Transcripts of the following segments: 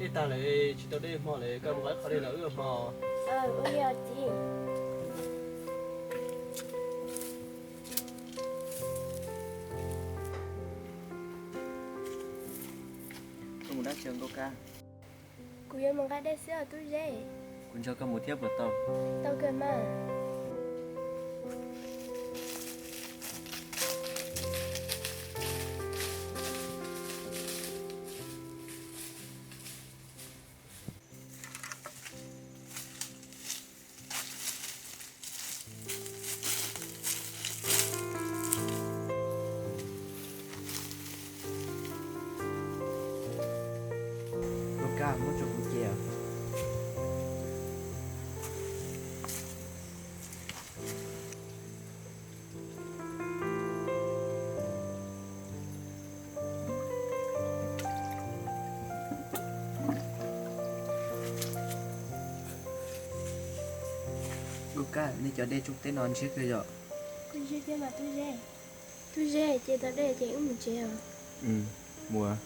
Tag lawm, tsis tau dej hmo lawm, koj mus nqa qhov dej los wb hmo. Ua li os txiv. Koj mus dab tsi Nkauj Kab? Kuv yuav mus nqa dej xwb os Tub Zeb. Kuv nrog koj mus thiab puas tau? Tau kawg mas. Nkauj Kab, muab rau kuv cia. Nkauj Kab, nej cov dej tsoom teb no ntshiab kawg yom? Ntshiab thiab mas Tub Zeb. Tub Zeb, ces tau dej ces wb mus tsev os. Mus.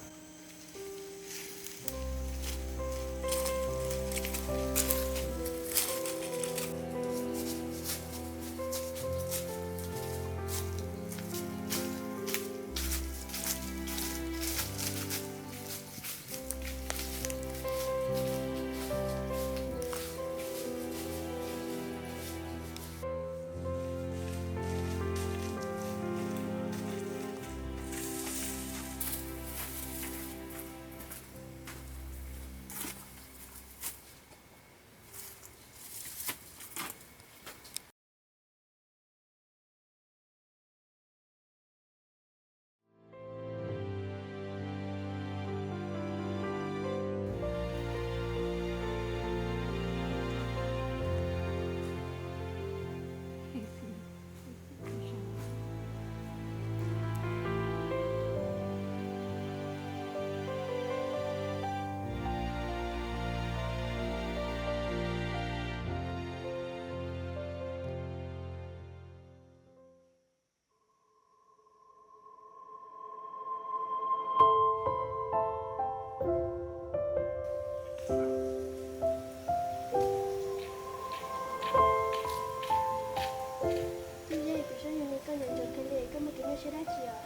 Tub Zeb, kuv saib yog li koj nco ntsoov kawg li, koj muaj kev nyuaj siab dab tsi os?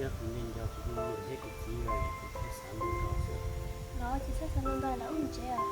Yog kuv nco nco kuv tus niam thiab kuv txiv lawm, kuv thiaj xav ntau ntau xwb. Los tsis txhob xav ntau ntau lawm, wb mus tsev os.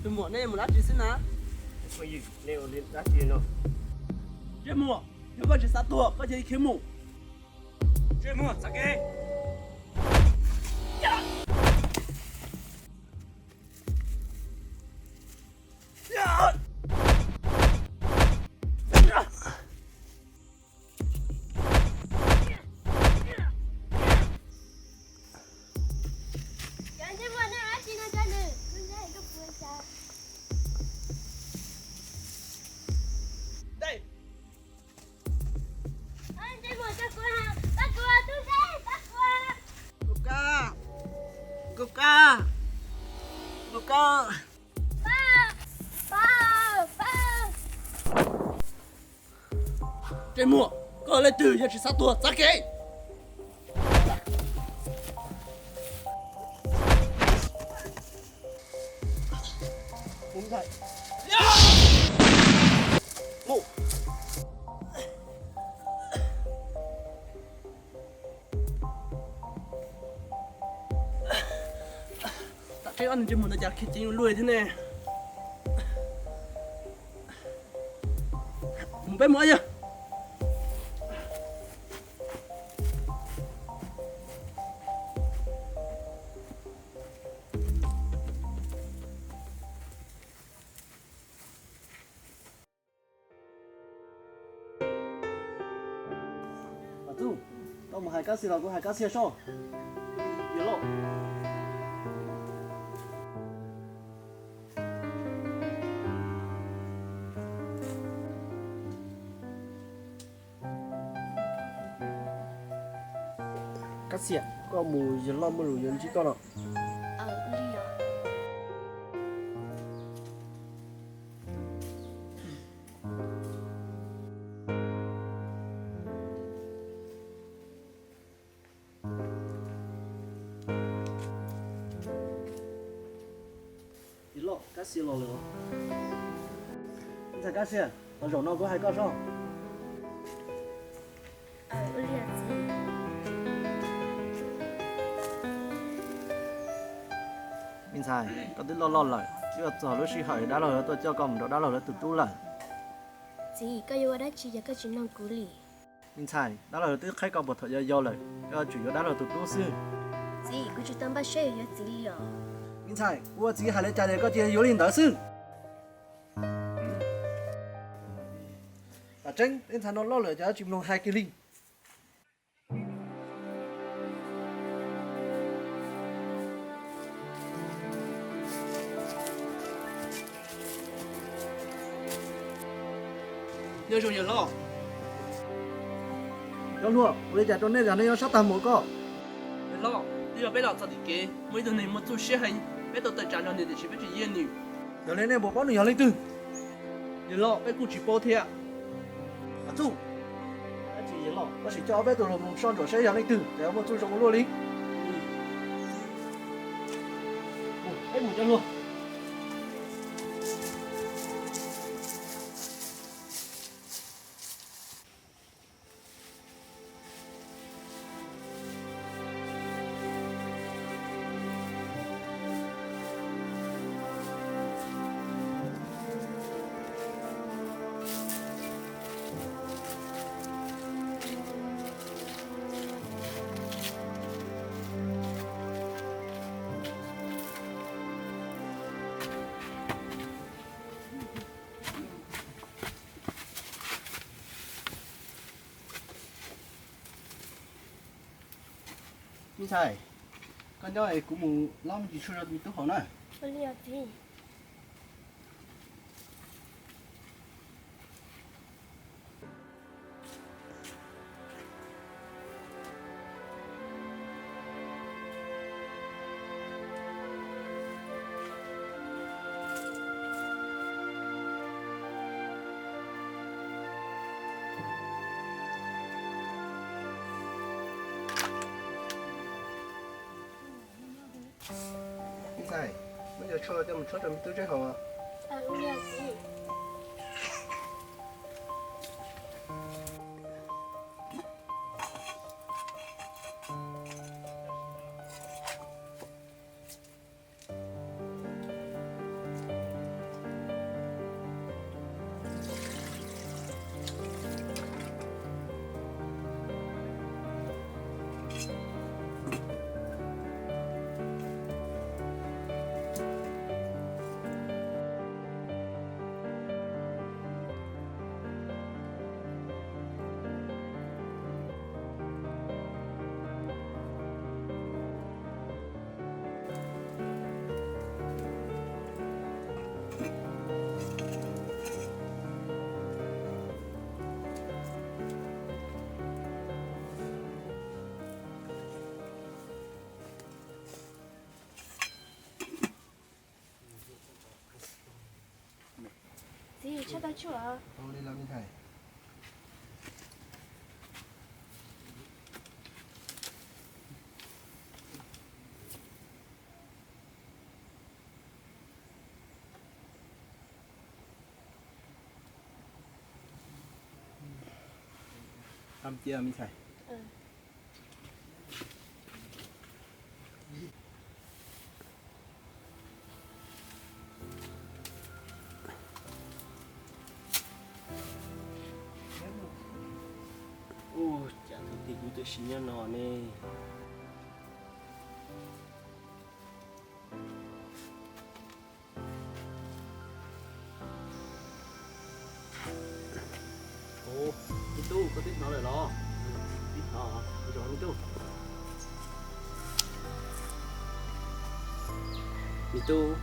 Tus muam, nej mus dab tsi xwb na? Phooj ywg, nej ua dab tsi no? Ntsej muag, yog koj tsis xav tuag koj cia li khiav mus. Ntsej muag, txav kev. Nkauj Kab, Nkauj Kab, Nkauj Kab. Ntsej muag, koj leej twg yog tsis xav tuag txav kev. Tam tseeb ob ntsej muag ntawd cas khiav ceev luaj thiab ne. Peb mus yog. Txuj, koj mus hais Kab Xia los kuv hais Kab Xia soj? Yawg loj. Kab Xia, koj mus, yawg loj muaj lus yuav ntsib koj no. Yawg loj, Kab Xia los lawm. Me ntxhais Kab Xia, los zaum no kuv hais koj soj. Me ntxhais, koj twb loj loj lawm, twb yuav txog lub sij hawm dab laug yuav tuaj coj koj mus nrog dab laug lawv tu tub lawm. Txiv, koj yuav ua dab tsi yog koj tsis noog kuv li? Me ntxhais, dab laug twb qhaib koj puag thaum yau yau lawm, koj tsuas yuav dab laug tus tub xwb. Txiv, kuv tsis tau npaj siab yuav txiv li os. Me ntxhais, kuv ua txiv hais li cas ces koj cia yuav li ntawd xwb. Tam tseeb, tej ntxhais no loj lawm ces tsis mloog hais kiag li. Nyob zoo yawg loj. Cov hluas, ua li cas rau nej los nej yuav sab tag mus koj? Yawg loj, twb yog peb los txog tim kev, muaj ib tug neeg muaj txuj siab heev, peb tau tawm tsam nrog nws tiam sis peb tsis yiag nws. Yog li nej puas paub nws yog leej twg? Yawg loj, peb kuj tsis paub thiab. Txuj, tab sis coj ob peb tug hluas mus soj ntsuam saib yog leej twg, ces muaj txuj zoo ua luaj li. Peb mus cov hluas. Me ntxhais, koj nyob es kuv mus lob me ntsis tshuaj rau me tub haus na. Me ntxhais, muab cov tshuaj coj mus tshuab rau me tub Tseb haus. Txiv, tshuaj tau tshuaj. Tau cia me ntxhais. Sim nyob no ne. Ub, me tub, koj twb hnov lawm los? Twb hnov, me tub. Me tub,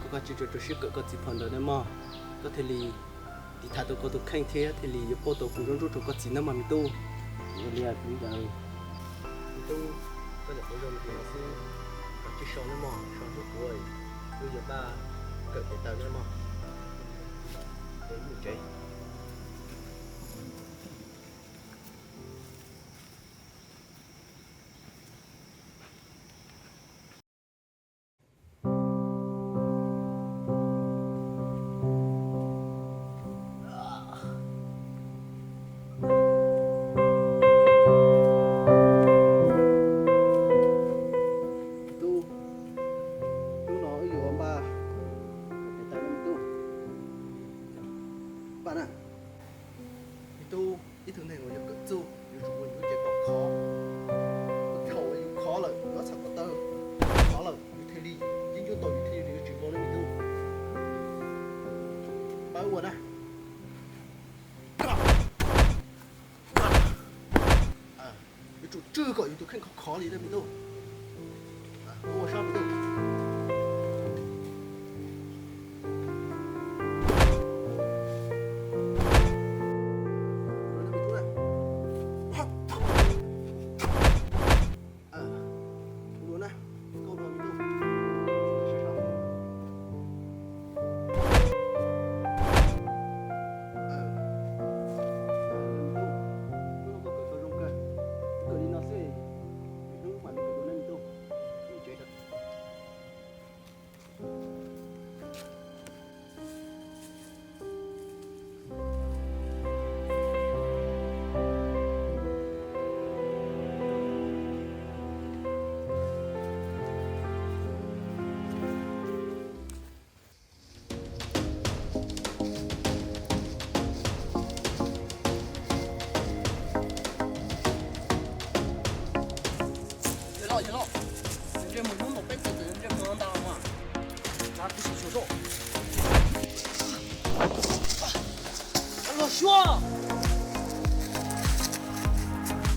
koj kav tsij rau rau siab kawm koj txiv phau ntawv nawb mog. Koj thiaj li tiv thaiv tau koj tus kheej thiab thiaj li yuav pauj tau kuv zoo nruab rau koj txiv nawb mog me tub. Ua li kuv ntawd. Me tub, koj nyuam qhuav zoo li no xwb, koj cia li so nawb mog, so hnub puav wb yuav npaj kawm kev taw nawb mog. Es mus tsev. Tub, hnub no wb yuav npaj kev taw me tub. Npaj na. Me tub, ib tug neeg uas yog kawm txuj yuav tsum ua yus lub cev kom khov. Thaum uas yus khov lawm, yus ob txhais ko taw khov lawm, yus thiaj li yeeb ncuab tau, yus thiaj li yuav tsis vau li me tub. Pab ua na. Yuav tsum tswj kom yus tus kheej khov khov li na me tub. Ua sab me tub. Ua na me tub na. Ua na, koj ua me tub. Sab sab. Hnub no koj kawm tau zoo kawg, kawm li no xwb, hnub mam li kawm dua na me tub. Ib tsev. Yog los, yog los.